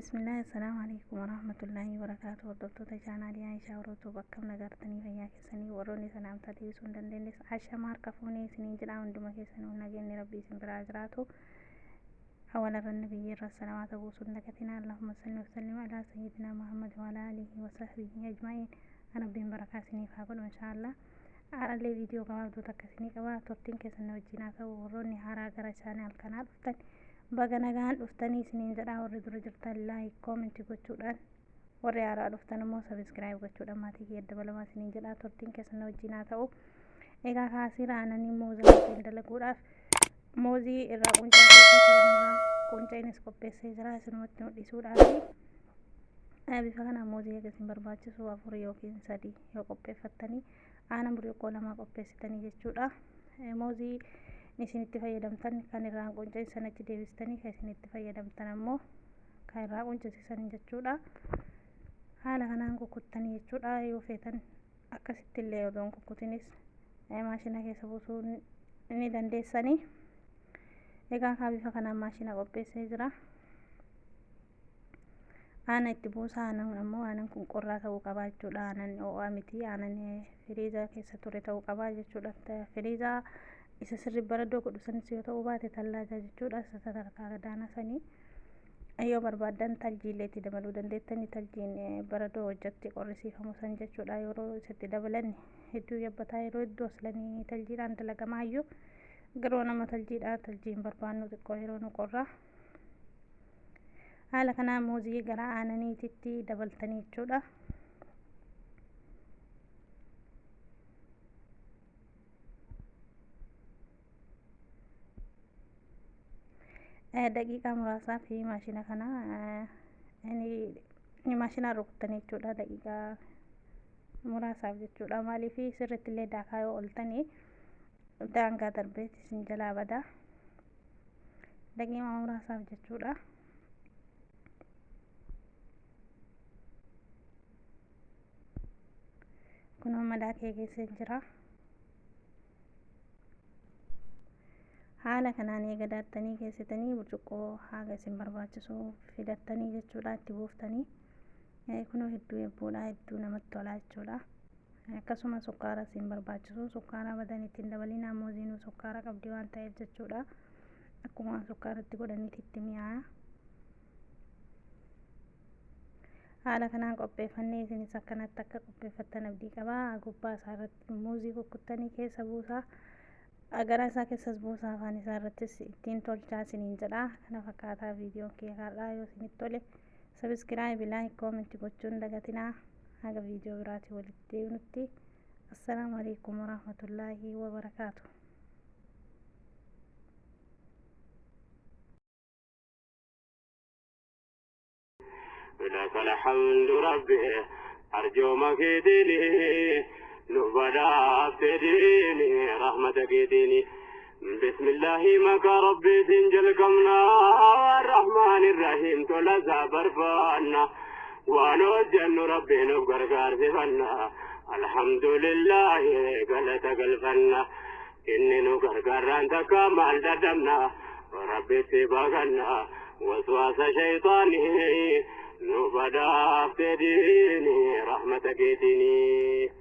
Bismillaahi assalaamu alaikum warahmatullaahi wabarakaatu. Hordoftoota chaanaalii Aayishaa Orotoo, akkam nagartanii? Fayyaa keessanii? Warroonni salaamtaa deebisuu hin dandeenyes, ashama harka fuunee isiniin jedha. Hunduma keessanuu nageenyi Rabbii isin biraa jiraatu. Awalarra nabiyyi irra salawaata buusuun dagatinaa. Allahumma salli wa sallim alaa sayyidinaa Muhammad wa alaa alihi wa sahbihi ajma'iin. Rabbiin barakaa isiniif haa godhu inshaallah. Har'allee viidiyoo gabaabduu takka isinii qaba. Turtiin keessan na wajjin haa ta'u. Warroonni haaraa gara channel kanaa dhuftan, baga nagaan dhuftanii isiniin jedha. Warri dura jirtan like, comment gochuudhaan, warri haaraa dhuftan immoo subscribe gochuudhaan maatii kiyya dabalamaa isiniin jedha. Turtiin keessan na wajjin haa ta'u. Egaa kaasiira aananii mooza ittiin dalaguudhaaf moozii irraa quncaa irraa qunceenis qopheessee jira isinumatti mul'isuudhaaf. Bifa kanaan moozii eega isin barbaachisu afur yookiin sadi yoo qopheeffattanii, aanan burcuqqoo 2 qopheessitanii jechuudha. Moozii isinitti fayyadamtan kan irraa qunceen sanatti deebistanii, kan isinitti fayyadamtan ammoo kan irraa quncisisan jechuudha. Haala kanaan kukkuttanii jechuudha. Yoo feetan akkasitti illee odoon kukkutinis maashina keessa buusuu ni dandeessanii. Egaa kaa bifa kanaan maashina qopheessee jira. Aanan itti buusaa. Aanan ammoo aanan kun qorraa ta'uu qaba jechuudha. Aanan ho'aa miti, aanan firiiza keessa ture ta'uu qaba jechuudha. Firiizaa isa sirri baradoo godhu sanis yoo ta'uu baate tallaajaa jechuudha. Isa sadarkaa gadaanaa sanii yoo barbaaddan taljiillee itti dabaluu dandeettani. Taljiin baradoo hojjatti qorrisiifamu san jechuudha. Yeroo isatti dabalan hedduu yabbataa. Yeroo hedduu aslanii taljiidhaan dalagamaayyuu, garuu nama taljiidha taljiin barbaannu xiqqoo yeroo nu qorra. Haala kanaan muuzii gara aananiititti dabaltanii jechuudha. Daqiiqaa muraasaa fi maashina kana maashinaan rukuttanii jechuudha, daqiiqaa muraasaaf jechuudha. Maaliif, sirriitti illee daakaa yoo ooltanii daangaa darbeetti isin jalaa bada. Daqiiqaa muraasaaf jechuudha. Kun amma daakee keessa jira. Haala kanaan eega daattanii keessatanii, burcuqqoo haga isin barbaachisu filattanii jechuudha, itti buuftanii. Kunoo hedduu eebboodha, hedduu namatti tola jechuudha. Akkasuma sukkaara isin barbaachisu sukkaara badan ittiin dabalinaa. Muuziinuu sukkaara qabdi waan ta'eef jechuudha. Akkuma sukkaaratti godhaniiti itti mi'aa'a. Haala kanaan qopheeffannee isinis akkanatti akka qopheeffattan abdii qabaa. Gubbaa isaa irratti muuzii kukkuttanii keessa buusaa, garaa isaa keessas buusaa, afaan isaa irrattis ittiin tolchaa isiniin jedha. Kana fakkaataa viidiyoon kiyya har'aa. Yoo isinitti tole subscribe, like, comment gochuun dagatinaa. Haga viidiyoo biraatii walitti deebinutti, assalaamu alaikum warahmatullaahi wabarakaatu. لك الحمد ربي، أرجو كيديني نبدا ديني رحمتك ديني. بسم الله مكا ربي تنجل كمنا، الرحمن الرحيم تلزا برفانا ونوجن ربي نبقر فنا. الحمد لله قلت قلفنا إني نقرقر أنت كمال ددمنا ربي تبغنا وسواس شيطاني نبدا ديني رحمتك ديني.